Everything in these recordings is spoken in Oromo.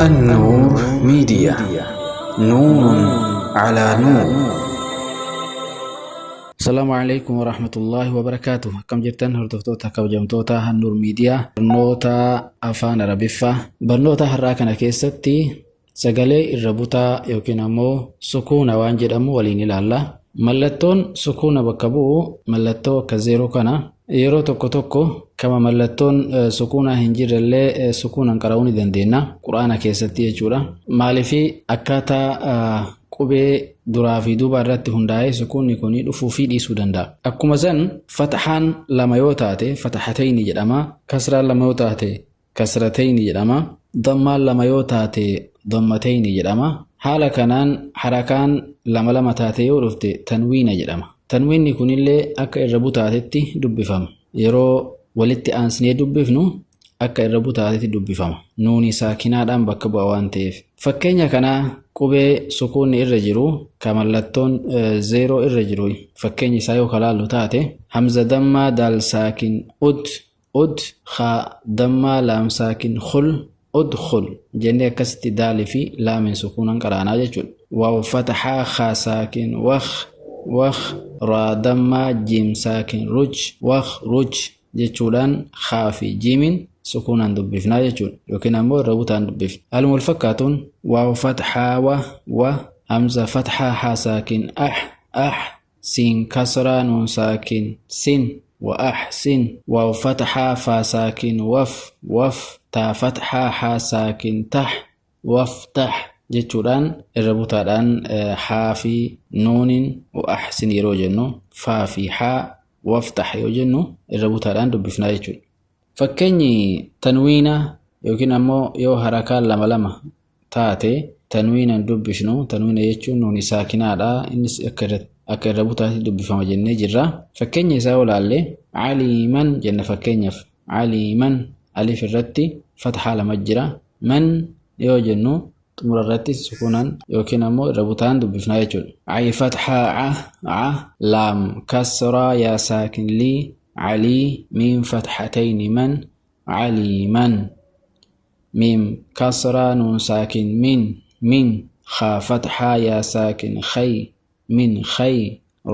النور ميديا، نور على نور. Asalaamu alaikum warahmatullaahi wabarakaatuh. Akkam jirtan, hordoftoota kabajamtoota Hannuur Miidiyaa, barnoota afaan Arabiffaa. Barnoota har'aa kana keessatti sagalee irra butaa yookiin ammoo sukuuna waan jedhamu waliin ilaalla. Mallattoon sukuuna bakka bu'u mallattoo akka zeeroo kana. Yeroo tokko tokko kama mallattoon sukuunaa hin jirrellee sukuunaan qara'uu ni dandeenya, Quraana keessatti jechuudha. Maaliif? Akkaataa qubee duraa fi duuba irratti hundaa'ee sukuunni kun dhufuu fi dhiisuu danda'a. Akkuma san fatxaan lama yoo taate fatxatayni jedhama. Kasraan lama yoo taate kasratayni jedhama. Dammaan lama yoo taate dammatayni jedhama. Haala kanaan harakaan lama lama taate yoo dhufte tanwiina jedhama. Tanwiinni kunillee akka irra butaatetti dubbifama. Yeroo walitti aansinee dubbifnu akka irra butaatetti dubbifama. Nuuni saakinaadhaan bakka bu'a waan ta'eef. Fakkeenya kanaa, qubee sukuunni irra jiru ka mallattoon zeeroo irra jiru, fakkeenya isaa yoo kalaallu taate, hamza dammaa daal saakin ud ud, haa dammaa laam saakin khul, udkhul jennee akkasitti daalii fi laamiin sukuunan qaraanaa jechuudha. Waaw fataxaa haa saakin wakh wakh, raa dammaa jiim saakin ruj, wakhruj jechuudhaan haa fi jiimiin sukuunaan dubbifnaa jechuudha, yookiin ammoo irra butaan dubbifna. Haaluma wal fakkaatuun waaw fatxaa wa wa, hamza fatxaa haa saakin ah ah, siin kasraa nuun saakin sin, wa ahsin, waaw fatxaa faa saakin waf waf, taa fatxaa haa saakin tah, waftax jechuudhaan irra butaadhaan haa fi nuuniin wa ahsin yeroo jennu, faa fi haa waftax yoo jennu irra butaadhaan dubbifnaa jechuudha. Fakkeenyi tanwiina yookiin ammoo yoo harakaan lama lama taate tanwiinaan dubbifnu, tanwiina jechuun nuuni saakinaadha, innis akka irra butaatti dubbifama jennee jirra. Fakkeenya isaa yoo ilaalle, caliiman jenna. Fakkeenyaaf caliiman, alif irratti fatxaa lama jira. Man yoo jennu xumura irratti sukuunaan yookiin ammoo irra butaan dubbifnaa jechuudha. Ay fatxaa ca ca, laam kasraa yaa saakin lii, calii, miim fatxatayni man, caliiman, miim kasraa nuun saakin min min, khaa fatxaa yaa saakin khay, min khay,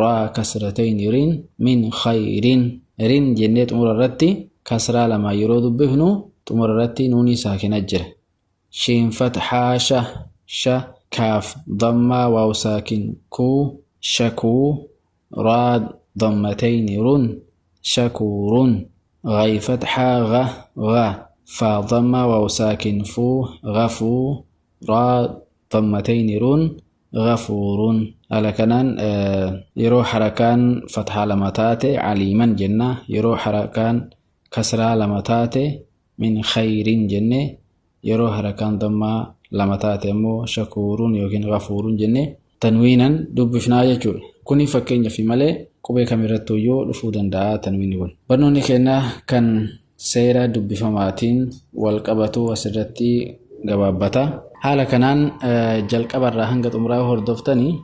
raa kasratayni rin, min khayrin rin jennee xumura irratti kasraa lama yeroo dubbifnu xumura irratti nuunii saakina jira. Shiin fatxaa sha sha, kaaf dammaa waaw saakin kuu, shakuu, raa dammatayni run, shakuurun, ghay fatxaa gha gha, faa dammaa waaw saakin fuu, ghafuu, raa dammatayni run, ghafuurun. Haala kanaan yeroo harakaan fatxaa lama taate caliiman jenna, yeroo harakaan kasraa lama taate min khayrin jenne, yeroo harakaan dammaa lama taate ammoo shakuurun yookiin ghafuurun jenne tanwiinan dubbifnaa jechuudha. Kuni fakkeenyaaf malee qubee kamirrattuu iyyuu dhufuu danda'a tanwiinni kun. Barnoonni keenya kan seera dubbifamaatiin wal qabatu asirratti gabaabbata. Haala kanaan jalqabarraa hanga xumuraa hordoftanii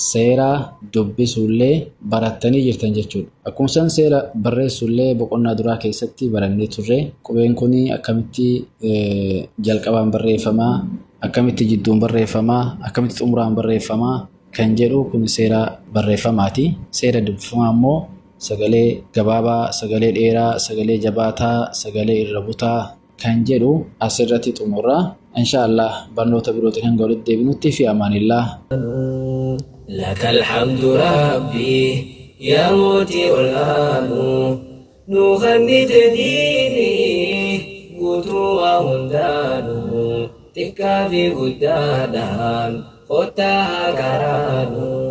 seera dubbisuullee barattanii jirtan jechuudha. Akkuma san seera barreessuullee boqonnaa duraa keessatti barannee turre. Qubeen kun akkamitti jalqabaan barreeffamaa, akkamitti jidduun barreeffamaa, akkamitti xumuraan barreeffamaa kan jedhu kun seera barreeffamaati. Seera dubbifamaa immoo sagalee gabaabaa, sagalee dheeraa, sagalee jabaataa, sagalee irra butaa kan jedhu asirratti xumurra. Insha Allah barnoota birootiin hanga walitti deebinutti fi amaanillah. لك الحمد ربي يا موتي الآن نغني تديني قوتوا هندانو تكافي قدادان خطاها كرانو.